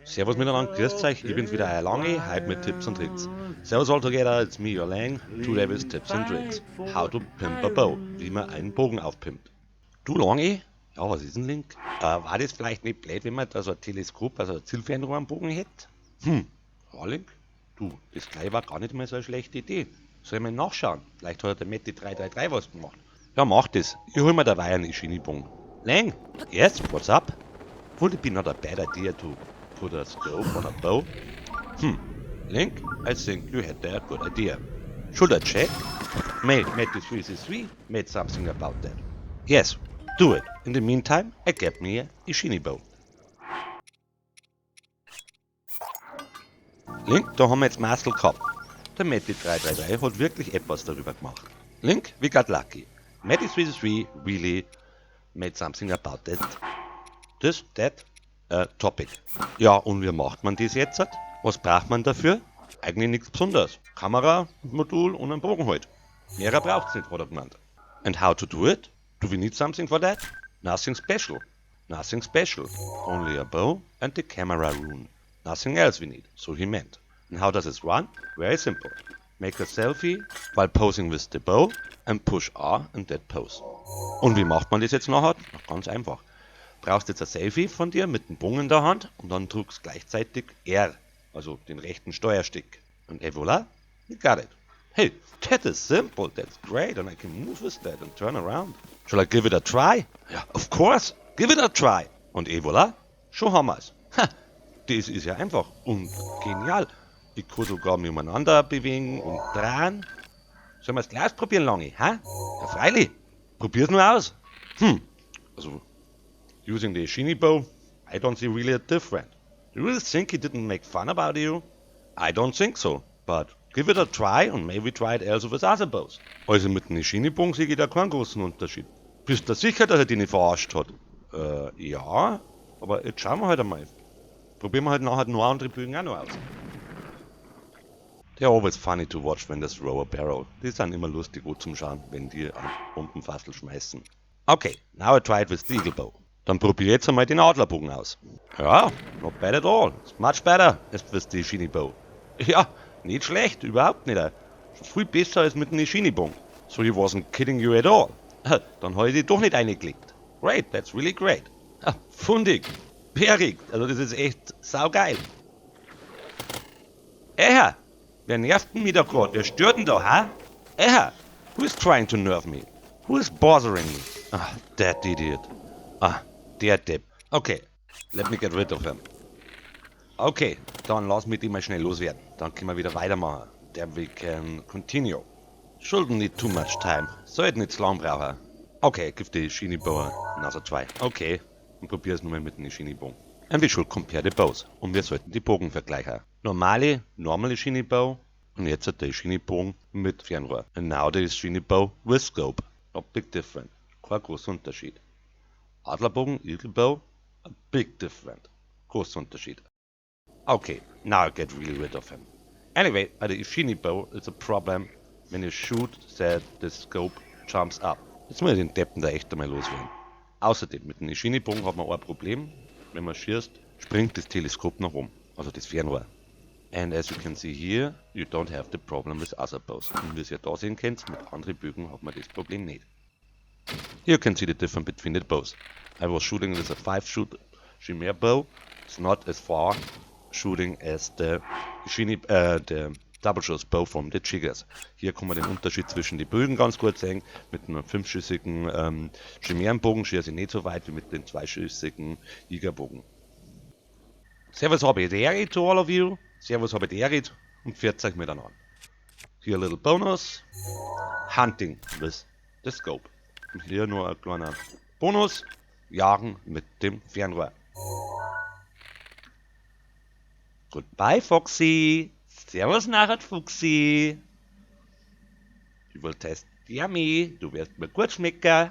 Servus miteinander, grüßt euch, ich bin's wieder, euer Lange, heute mit Tipps und Tricks. Servus all together, it's me, your Lang, today with Tips and Tricks. How to pimp a bow, wie man einen Bogen aufpimpt. Du Lange, ja, was ist denn, Link? War das vielleicht nicht blöd, wenn man da so ein Teleskop, also ein Zielfernrohr am Bogen hätte? Ja, Link, du, das gleich war gar nicht mal so eine schlechte Idee. Soll ich mal nachschauen? Vielleicht hat der Matti 333 was gemacht. Ja, mach das. Ich hol mir dabei einen Ishini-Bogen. Lang, yes, what's up? Would it be not a bad idea to put a scope on a bow? Link, I think you had a good idea. Should I check? May Matty 333 made something about that. Yes, do it. In the meantime, I get me a Ishini bow. Link, da haben wir jetzt Marcel gehabt. Der Matty 333 hat wirklich etwas darüber gemacht. Link, we got lucky. Matty 333 really made something about that. This, that topic. Ja, und wie macht man das jetzt? Was braucht man dafür? Eigentlich nichts Besonderes. Kamera, Modul und ein Bogen halt. Mehrer braucht's nicht, hat er gemeint. And how to do it? Do we need something for that? Nothing special. Nothing special. Only a bow and the camera rune. Nothing else we need, so he meant. And how does it run? Very simple. Make a selfie while posing with the bow and push R in that pose. Und wie macht man das jetzt nachher? Na, ganz einfach. Brauchst jetzt ein Selfie von dir mit dem Bogen in der Hand und dann drückst gleichzeitig R, also den rechten Steuerstick. Und et voilà, you got it. Hey, that is simple, that's great, and I can move with that and turn around. Shall I give it a try? Ja, of course, give it a try. Und et voilà, schon haben wir's. Ha, das ist ja einfach und genial. Ich kann sogar mich umeinander bewegen und drehen. Sollen wir's gleich ausprobieren, Lange, ha? Ja, freilich. Probier's nur aus. Also, using the Ishini bow, I don't see really a difference. Do you really think he didn't make fun about you? I don't think so, but give it a try and maybe try it also with other bows. Also mit dem Ishini-Bogen sehe ich da keinen großen Unterschied. Bist du sicher, dass er dich nicht verarscht hat? Ja, aber jetzt schauen wir halt einmal. Probieren wir halt nachher noch andere Bögen auch noch aus. They're always funny to watch when they throw a barrel. Die sind immer lustig gut zum Schauen, wenn die ein Bombenfassel schmeißen. Okay, now I try it with the eagle bow. Dann probier jetzt einmal den Adlerbogen aus. Ja, not bad at all. It's much better as with the Ishini bow. Ja, nicht schlecht, überhaupt nicht. Schon viel besser als mit dem Ishini Bogen. So he wasn't kidding you at all. Dann hab ich dich doch nicht eingelegt. Great, that's really great. Ja, fundig, bärig, also das ist echt saugeil. Eher, wer nervt denn mich da grad? Wer stört denn da, ha? Eher, who is trying to nerve me? Who is bothering me? Ah, that idiot. Ah, der Depp. Okay, let me get rid of him. Okay, dann lass mich die mal schnell loswerden. Dann können wir wieder weitermachen. Then we can continue. Shouldn't need too much time. Sollte nicht zu lang brauchen. Okay, give the Ishini bow another try. Okay, und probier's nochmal mit dem Ishini Bogen. And we should compare the bows. Und wir sollten die Bogen vergleichen. Normale, normal Ishini bow und jetzt der Ishini Bogen mit Fernrohr. And now the Ishini bow with scope. Not big different. Kein großer Unterschied. Adlerbogen, Eagle bow, a big different. Großer Unterschied. Okay, now I get really rid of him. Anyway, bei the Ishini bow it's a problem when you shoot that the scope jumps up. Jetzt muss ich den Deppen da echt einmal loswerden. Außerdem, mit dem Ishini-Bogen hat man auch ein Problem. Wenn man schießt, springt das Teleskop nach oben, also das Fernrohr. And as you can see here, you don't have the problem with other bows. Und wie ihr da sehen könnt, mit anderen Bögen hat man das Problem nicht. Here you can see the difference between the bows. I was shooting with a 5-shoot Chimere bow. It's not as far shooting as the Ishini, the Double Shoot bow from the Jiggers. Hier kann man den Unterschied zwischen den Bögen ganz gut sehen. Mit einem fünfschüssigen Chimärenbogen schieße ich nicht so weit wie mit dem zweischüssigen Jägerbogen. Servus habe die Ehre to all of you. Servus habe die Ehre und pfiat euch miteinander. Here a little bonus. Hunting with the scope. Und hier nur ein kleiner Bonus. Jagen mit dem Fernrohr. Goodbye, Foxy. Servus nachher, Fuchsi. You will taste yummy. Du wirst mir gut schmecken.